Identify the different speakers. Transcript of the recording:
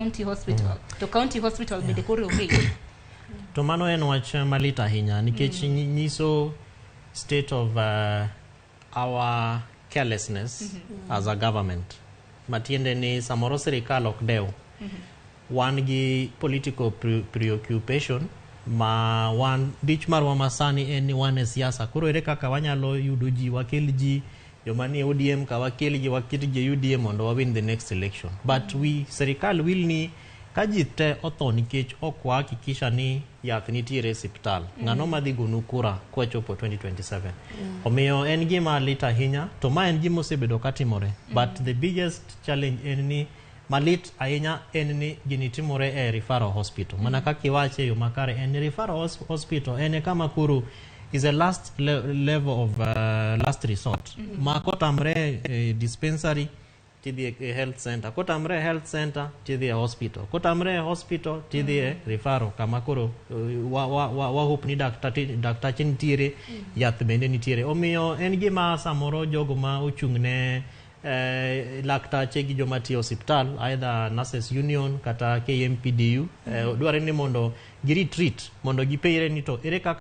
Speaker 1: County hospital to county hospital bende koro onge.
Speaker 2: To mano en wach malit ahinya nikech nyiso state of our carelessness as a government. Matiende ni samoro sirikal ok dew. Wan gi political preoccupation ma wan dich marwa masani en ni wan e siasa. Koro ere kaka wanyalo yudo ji, wakel ji joma nie ODM ka, wakel ji, waket ji e UDA mondo wa win the next election. But we sirikal wil ni ka ji te otho nikech ok wahakikisha ni yath nitiere e siptal, ng'ano madhi gonu kura kwachopo 2027? Omiyo en gima lit ahinya, to ma en gima osebedo katimore. But the biggest challenge en ni malit ahinya en ni gini timore e referral hospital. Mana kaka iwache e yo makare, en ni referral hospital en e kama koro is a last level of last resort. Ma kotamre e dispensary, tidhi e health center, kotamre e health center, tidhi e hospital, kotamre e hospital, tidhi e referral, kama koro wa hope ni daktache nitiere, yath bende nitiere. Omiyo en gima samoro jogo ma ochung' ne laktache gi joma tiyo e osiptal, either nurses union kata KMPDU, dware ni mondo gi retreat mondo gipeyre ni to ere kaka